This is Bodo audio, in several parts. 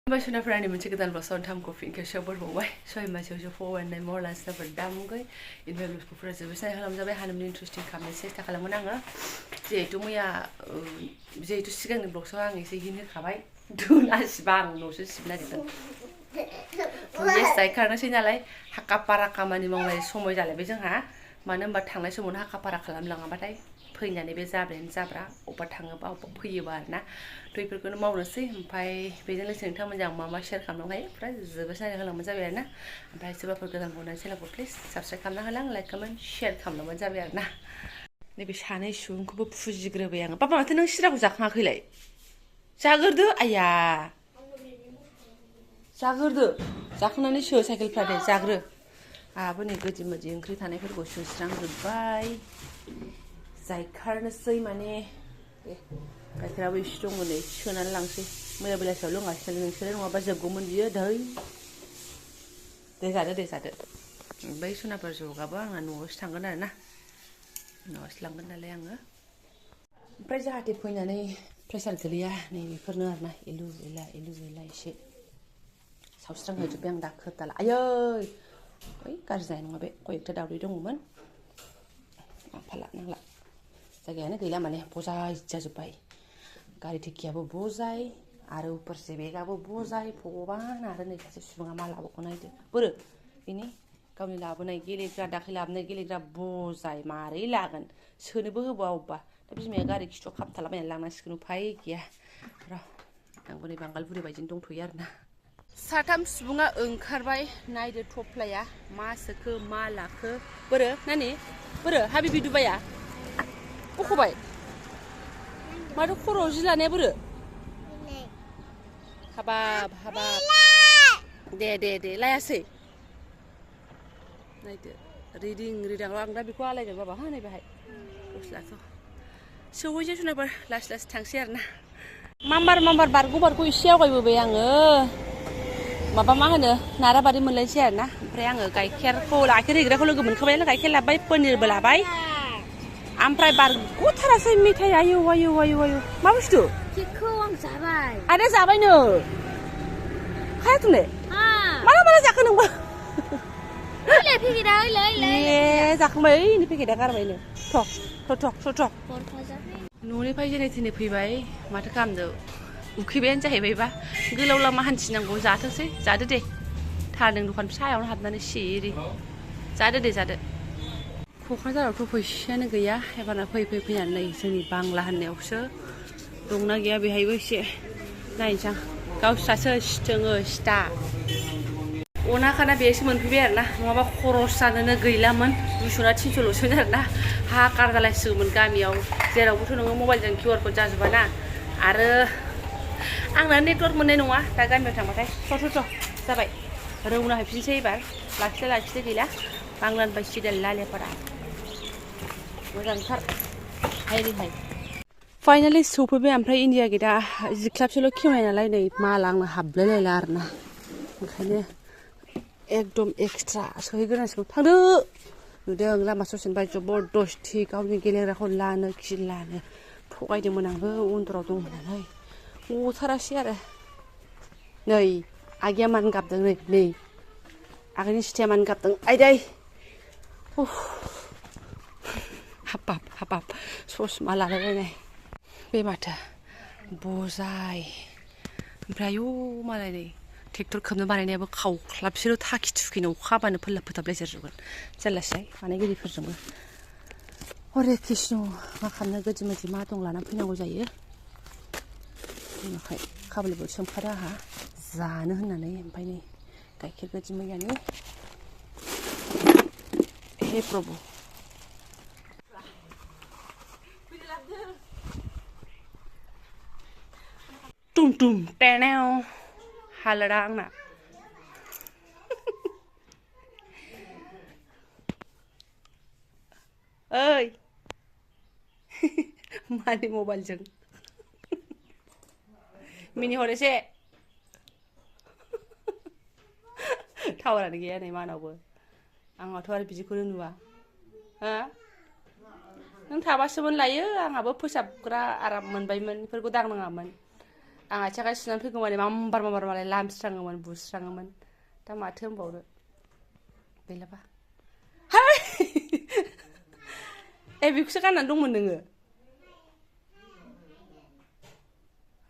Basunafra ni moनसे गोदान ब्लगआव नोंथांमोनखौ फिन खेबसेयाव बरायबावबाय सय मासेयावसो फरायनाय मरलास जाबाय दामुगै इनफाय ब्लगफोरा जोबोद साइ खालामजाबाय हानामनि इन्ट्रेस्टिं खालामनो सेस्था खालामोन आङो जिहेतु मैया जिहेतु सिगांनि ब्लगसआव आं एसे हिन होखाबाय दुना सिबा आं न'सो सिबनो नागिरदों yes जायखारनोसै नालाय हाखा पारा खामानि मावनाय समय जालायबाय जोंहा मानो होनबा थांनाय समावनो हाखा पारा खालामलाङाबाथाय फैनानै बे जाब्रायानो जाब्रा अबा थाङोबा अबा फैयोबा आरोना थ' बेफोरखौनो मावनोसै ओमफ्राय बेजों लोगोसे नोंथांमोनजों आं मा शेयार खालामनो हायो ओमफ्राय जोबोद साइ खालामबानो जाबाय आरोना ओमफ्राय सोरबाफोर गोदान बनायनि चेनेलखौ प्लिज साबस्क्राइब खालामना होलां लाइक कमेन्ट शेयार खालामलांबानो जाबाय आरोना नैबे सानै सुबुंखौबो फुजिग्रोबाय आङो बाबा माथो नों सिराखौ जाखाङाखैलाय जाग्रोदो आया जाग्रोदो जाखांनानै सो साइकेलफ्रा दे जाग्रो आहाबो नै गोदि मोदि ओंख्रि थानायफोरखौ सुस्रांजोब्बाय जायखारनोसै माने गाइखेराबो एसे दङ नै सोनानै लांसै मैया बेलासियाव लोंगासिनो नोंसोरो नङाबा जोबगौमोन बियो दै दे जादो बै सनाफोर जगाबो आंना न'आवसो थांगोन आरोना न'आवसो लांगोन नालाय आङो ओमफ्राय जाहाथे फैनानै प्रेसार गोलैया नै बेफोरनो आरोना एलु एला एसे सावस्रांहोजोब्बाय आं दाखोर दाला आयै ओइ गाज्रि जानाय नङा बे कयेकथा दावदै दङमोन फाला नांला जायगायानो गैला माने बजाय जाजोब्बाय गारि टेकियाबो बजाय आरो उपरसे बेगाबो बजाय भगबान आरो नै सासे सुबुङा मा लाबोखौ नायदो बोरो बेनि गावनि लाबोनाय गेलेग्रा दाख्लै लाबोनाय गेलेग्रा बजाय मारै लागोन सोनोबो होबा अबेबा दा बिमाया गारि खिथुआव खाबथालाबायनानै लांनांसिगोन उफाय गैया र' आंबो नै बांगाल बुरि बायदिनो दंथ'यो आरोना साथाम सुबुङा ओंखारबाय नायदो थफ्लाया मा सोखो मा लाखो बोरो नानि बोरो हाबिबि दुबाया बख'बाय माथो खर'आव जि लानाया बोरो हाबाब दे लायासै नायदो रिदिं आं दा बेखौ आलायगोन बाबा हा नैबेहाय गस्लाखौ सौहैसै सुनायफोर लासै थांसै आरोना माम्बार बारग' एसे आवगायबोबाय आङो माबा मा होनो नाराबारि मोनलायसै आरोना ओमफ्राय आङो गाइखेर हैग्राखौ लोगो मोनखाबाय गाइखेर लाबाय पनिरबो लाबाय ओमफ्राय बारग'थारासै मेथाइ आयौ मा बुस्थु केकखौ आं जाबाय आरो जाबायनो खायाथ'ले माला जाखो नोंबो जाखांबाय ओइनि पेकेटआ गारबायनो थ' न'निफ्राय जेने थेने फैबाय माथो खालामदो उखैबायानो जाहैबायबा गोलाव लामा हान्थिनांगौ जाथोंसै जादो दे थारदों दखान फिसायावनो हाबनानै सिरि जादो क'क्राझारावथ' फैसायानो गैया एबारना फैनानै जोंनि बांला होननायावसो दंना गैया बेहायबो एसे नायनोसै आं गावस्रासो सिथोङो सिथा अनाखाना बेसो मोनफैबाय आरोना नङाबा खरस जानोनो गैलामोन 200 ना 300ल'सोमोन आरोना हाकार जालायसिगौमोन गामियाव जेरावबोथ' नोङो मबाइलजों QR क'ड जाजोबा ना आरो आंना नेटवर्क मोननाय नङा दा गामियाव थांबाथाय थ' जाबाय रौना हैफिनसै एबार लाखिदो गैला बांलानिफ्राय सिदा लालियापारा मोजांथार हाय फाइनालि सौफैबाय ओमफ्राय इन्डिया गेटआ जिख्लाबसेल' खेवनाय नालाय नै माला आंनो हाबलायलायला आरोना ओंखायनो एकदम एक्सट्रा सोहैग्रोनांसिगौ थांदो नुदों लामा ससेनिफ्राय जबरदस्ति गावनि गेलेग्राखौ लानो थगायदोंमोन आंबो उन्दुराव दंमोन नालाय गथारासै आरो नै आगैया मानो गाबदों नै आगैनि सिथिया मानो गाबदों आयदै हाबाब ससमा लालायलायनाय बे माथो बजाय ओमफ्राय आयौ मालाय नै ट्रेक्टर खोबनो बानायनायाबो खावख्लाबसेल' थाखि थुखिनो अखा हाबानो फोलाब लेजेरजोबगोन जारलासै बानायगिरिफोरजोंबो हरे कृष्ण मा खालामनो गोदि मोदि मा दं लानानै फैनांगौ जायो उनावहाय खाबुलिबो सोमखादों आंहा जानो होननानै ओमफ्राय नै गाइखेर गोदि मैयानि हे प्रभु टुम टेनाव हालोदा आंना ओइ मानि मबाइलजों मिनि हर एसे टावारानो गैया नै मानावबो आंहाथ' आरो बिदिखौनो नुवा हा नों थाबासोमोन लायो आंहाबो फोसाबग्रा आराम मोनबायमोन बेफोरखौ दांनाङामोन आं आथिं आखाइ सुनानै फैगौ माने मामबार मालाय लामस्राङोमोन बुस्राङोमोन दा माथो होनबावनो गैलाबा हाय बेखौसो गाननानै दंमोन नोङो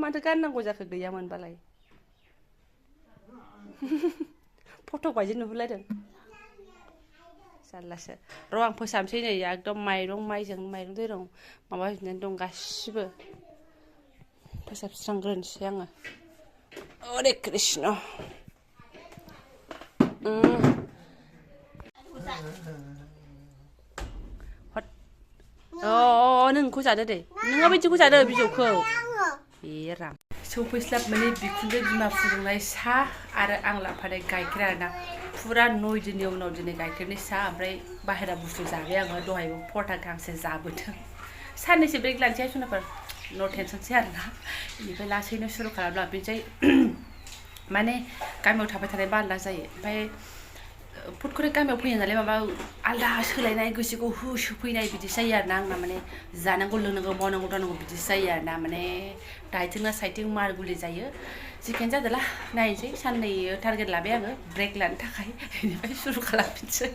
माथो गाननांगौ जाखो गैयामोनबालाय फट' बायदि नुहुरलायदों जारलासो र' आं फोसाबनोसै नै एकदम माइरं दैरं माबा बिदिनो दं गासिबो फोसाबस्रांग्रोनोसै आङो हरे कृष्ण नोंखौ जादो दे नोङो बिदिखौ जादो बिजौखौ ए राम सौफैस्लाब माने बिखुनजो बिमा फुदुंनाय सा आरो आं लाफानाय गाइखेर आरोना फुरा 9 दिननि उनाव दिनै गाइखेरनि सा ओमफ्राय बाहेरा बुस्थु जाबाय आङो दहायबो परथा गांसे जाबोदों साननैसो ब्रेक लानोसै सुनाफोर नो टेनसनसै आरोना बेनिफ्राय लासैनो सुरु खालामलांफिनसै माने गामियाव थाबाय थानाय बारला जायो ओमफ्राय फुटखरे गामियाव फैयो नालाय माबा आलदा सोलायनाय गोसोखौ होसोफैनाय बिदि जायो आरोना आंना माने जानांगौ लोंनांगौ मावनांगौ दानांगौ बिदि जायो आरोना माने दाइथिंना साइथिं मार गुलि जायो जिखियानो जादोला नायनोसै साननै टारगेट लाबाय आङो ब्रेक लानो थाखाय बेनिफ्राय सुरु खालामफिनसै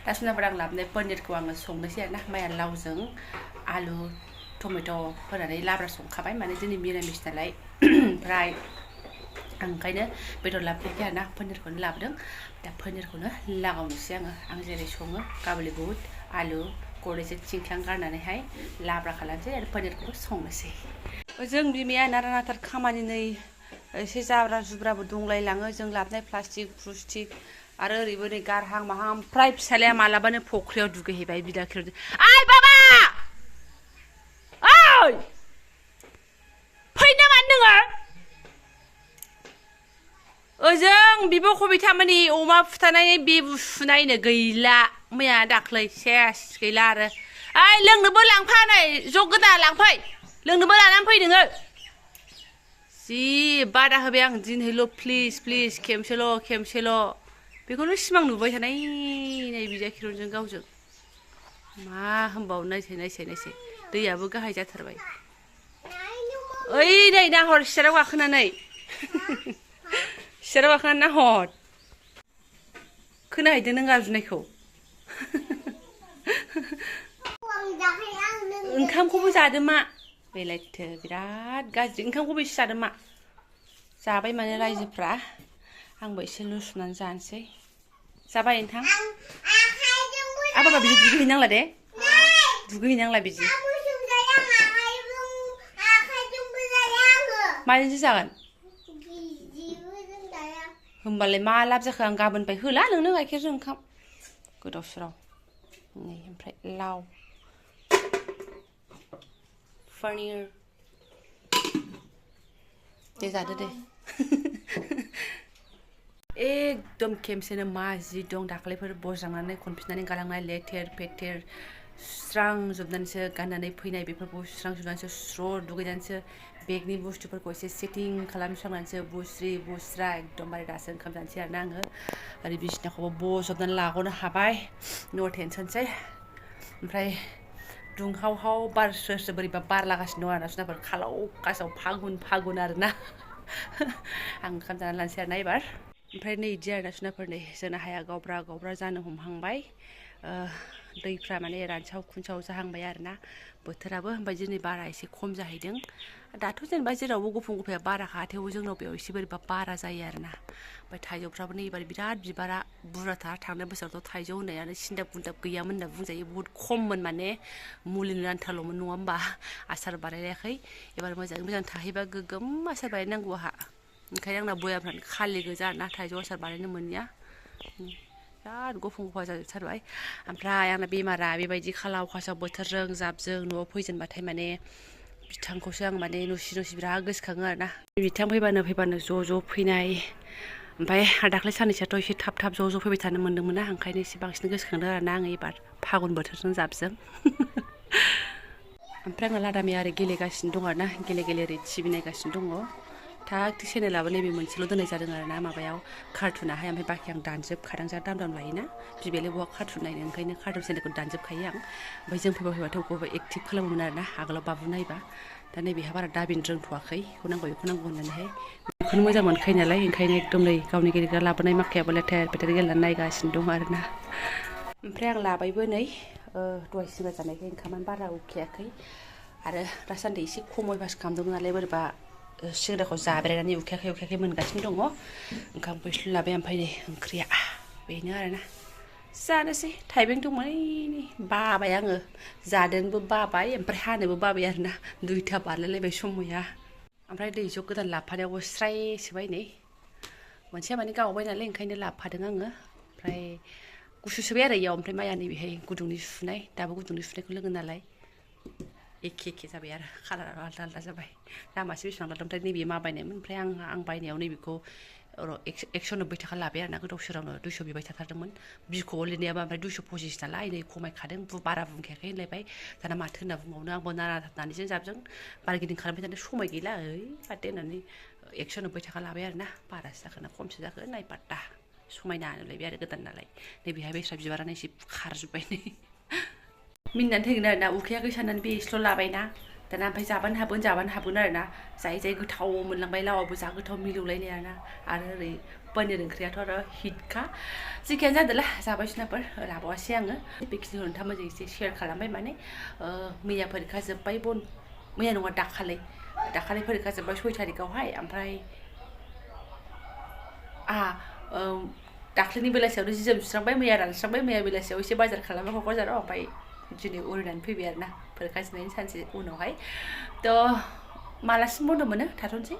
दा सुनाफोर आं लाबोनाय पनिरखौ आङो संनोसै आरोना माया लावजों आलु टमेट' होनानै लाब्रा संखाबाय माने दिनै मिरामिस नालाय ओमफ्राय आं ओंखायनो बेदर लाबोयाखै आरोना पनिरखौनो लाबोदों दा पनिरखौनो लागावनोसै आं जेरै सङो काबुलि बुट आलु गरनैसो थिंख्लां गारनानैहाय लाब्रा खालामसै आरो पनिरखौबो संनोसै जों बिमाया नारा नाथार खामानि नै एसे जाब्रा जुब्राबो दंलायलाङो जों लाबोनाय प्लास्टिक आरो ओरैबो नै गारहां माहां ओमफ्राय फिसालाया मालाबानो फख्रियाव दुगैहैबाय बिदा खेरदों आइ बाबा ओइ फैनो नामा नोङो ओजों बिब' कबितामोननि अमा फुथारनाय बेबु सुनायनो गैला मैया दाख्लै सेस गैला आरो ओइ लोंनोबो लांफा नै जग गोदान लांफै लोंनोबो लानानै फै नोङो जि बादा होबाय आं दिनैल' प्लिज खेमसेल' बेखौनो सिमां नुबाय थानाय नै बिदा किरनजों गावजों मा होनबावनो नायसै दैयाबो गाहाय जाथारबाय ओइ नै नाहर सियाराव गाखोनानै सियाराव गाखोनानै नाहर खोनाहैदों नों गाबज्रिनायखौ ओंखामखौबो जादो मा बेलायथो बिराद गाज्रि ओंखामखौबो एसे जादो मा जाबाय माने रायजोफ्रा आंबो एसे लुसुनानै जानोसै जाबाय नोंथां बाबा बिदि दुगैहैनांला दे दुगैहैनांला बिदि माजोंसो जागोन होमबालाय मा लाब जाखो आं गाबोननिफ्राय होला नोंनो गाइखेरजों ओंखाम गोदाव सोराव नै ओमफ्राय लाव पनिर दे जादो दे एकदम खेमसेनो मा जि दं दाख्लैफोर बज्रांनानै खनफिननानै गालांनाय लेथेर फेथेर सुस्रांजोबनानैसो गाननानै फैनाय बेफोरखौ सुस्रांजोबनानैसो स्र' दुगैनानैसो बेगनि बुस्थुफोरखौ एसे सेटिं खालामस्रांनानैसो बुस्रा एकदमबारे दासो ओंखाम जानोसै आरोना आङो ओरै बिसिनाखौबो बजबनानै लाग'नो हाबाय नो टेनसनसै ओमफ्राय दुंहावहाव बार स्रो बोरैबा बार लागासिनो दं आरोना सुनाफोर खालाव कासाव फागुन आरोना आं ओंखाम जानानै लानोसै आरोना एबार ओमफ्राय नै इदि आरोना सुनाफोर नै जोंना हाया गावब्रा जानो हमहांबाय दैफ्रा माने रानसाव खुनसाव जाहांबाय आरोना बोथोराबो ओमफ्राय दिनै बारा एसे खम जाहैदों दाथ' जेनेबा जेरावबो गुफुं गुफाया बाराखा थेवबो जोंनाव बेयाव एसे बोरैबा बारा जायो आरोना ओमफ्य थाइजौफ्राबो नै एबार बिराद बिबारा बुरजाथार थांनाय बोसोरावथ' थाइजौ होननायानो सिन्दाब बुन्दाब गैयामोन होनना बुंजायो बुहुद खममोन माने मुलिनि आन्थाल'मोन नङा होमबा आसार बानायनायाखै एबार मोजाङै मोजां थाहैबा गोगोम आसार बानायनांगौ आहा ओंखायनो आंना बयामफ्रानो खालि गोजा ना थाइजौ आसार बानायनो मोनिया बिराद गुफुं गुफा जाजोबथारबाय ओमफ्राय आंना बेमारा बेबायदि खालाव खासाव बोथोरजों जाबजों न'आव फैजेनबाथाय माने बिथांखौसो आं माने नुसि बिराद गोसोखाङो आरोना बिथां फैबानो ज' फैनाय ओमफ्राय दाख्लै साननैसोआथ' एसे थाब ज' फैबाय थानो मोन्दोंमोन ना ओंखायनो एसे बांसिन गोसोखांदों आरोना आङो एबार फागुन बोथोरजों जाबजों ओमफ्राय आङो लादामिया ओरै गेलेगासिनो दं आरोना गेले ओरै टिभि नायगासिनो दङ थाग चेनेलाबो नैबे मोनसेल' दोननाय जादों आरोना माबायाव कार्टुनाहाय ओमफ्राय बाखि आं दानजोबखादों जा दाम लायोना बिबैलाय बहा कार्टुन नायनो ओंखायनो कार्टुन चेनेलखौ दानजोबखायो आं ओमफ्राय जों फैबाथाय बबेबा एक्टिभ खालामोमोन आरोना आगोलाव बाबु नायबा दा नैबेहा बारा दाबिनो रोंथ'वाखै बेखौ नांगौ होननानैहाय बेखौनो मोजां मोनखायो नालाय ओंखायनो एकदम नै गावनि गेलेग्रा लाबोनाय माखायाबो लेथेर फेथेर गेलेनानै नायगासिनो दं आरोना ओमफ्राय आं लाबायबो नै दहाय सिंग्रा जानायखाय ओंखामानो बारा उखैयाखै आरो दासान्दि एसे खम अयभास खालामदोंमोन नालाय बोरैबा सिंग्राखौ जाब्रेनानै उखैयाखै मोनगासिनो दङ ओंखामखौ एसे लाबाय ओमफ्राय नै ओंख्रिया बेनो आरोना जानोसै थाइबें दंमोन बाबाय आङो जादोंबो बाबाय ओमफ्राय हानोबो बाबाय आरोना 2टा बारलायलायबाय समया ओमफ्राय दै जग गोदान लाबोफानायावबो स्राय सोबाय नै मोनसेया माने गावबाय नालाय ओंखायनो लाबोफादों आङो ओमफ्राय गुसु सोबाय आरो इयाव ओमफ्राय माया नैबेहाय गुदुंनि सुनाय दाबो गुदुंनि सुनायखौ लोङो नालाय एखे जाबाय आरो कालारा आलदा जाबाय दामासो बेसेबां लादों ओमफ्राय नैबे मा बायनायमोन ओमफ्राय आं बायनायाव नैबेखौ 190 थाखा लाबाय आरोना गोदाव सोरावनो 200 बिबाय थाथारदोंमोन बिखौबो लिरनायाबा ओमफ्राय 225 नालाय नै खमायखादों बारा बुंखायाखै होनलायबाय दाना माथो होनना बुंबावनो आंबो नारानानैसो जाबजों बार्गेनिं खालामबाय थानो समाय गैला बाददे होननानै 190 थाखा लाबाय आरोना बारासो जाखोना खमसो जाखो नायबादा समायना नुलायबाय आरो गोदान नालाय नैबेहाय बेस्रा बिबारानो एसे खारजोब्बाय नै मिनिनानै थैगोन आरोना उखैयाखै साननानै बे एसेल' लाबायना दाना ओमफ्राय जाबानो हाबगोन आरोना जायै गोथाव मोनलांबाय लावाबो जा गोथाव मिलौलायनाय आरोना आरो ओरै पनिर ओंख्रियाथ' आरो हिटखा जेखियानो जादोला जाबाय सुनाफोर लाबावासै आङो बेखिनिखौ नोंथांमोनजों एसे शेयार खालामबाय माने मैया फरिखा जोब्बाय मैया नङा दाखालि फरिखा जोब्बाय 6 थारिखआवहाय ओमफ्राय दाख्लैनि बेलासियावनो जि जोम सुस्रांबाय मैया रानस्रांबाय मैया बेलासियाव एसे बाजार खालामबाय क'क्राझाराव ओमफ्राय दिनै उरायनानै फैबाय आरोना फरिखा जोबनायनि सानसे उनावहाय मालासिम बन्द' मोनो थाथ'नोसै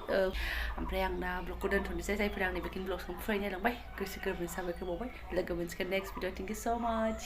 ओमफ्राय आं दा ब्लगखौ दोनथ'नोसै जायफोरा आंनि बेखिनि ब्लगखौ फरायनो लांबाय गोसो गोरबोनि साबायखर बावबाय लोगो मोनसिगोन नेक्स्ट भिडिअ थेंक इउ स' माच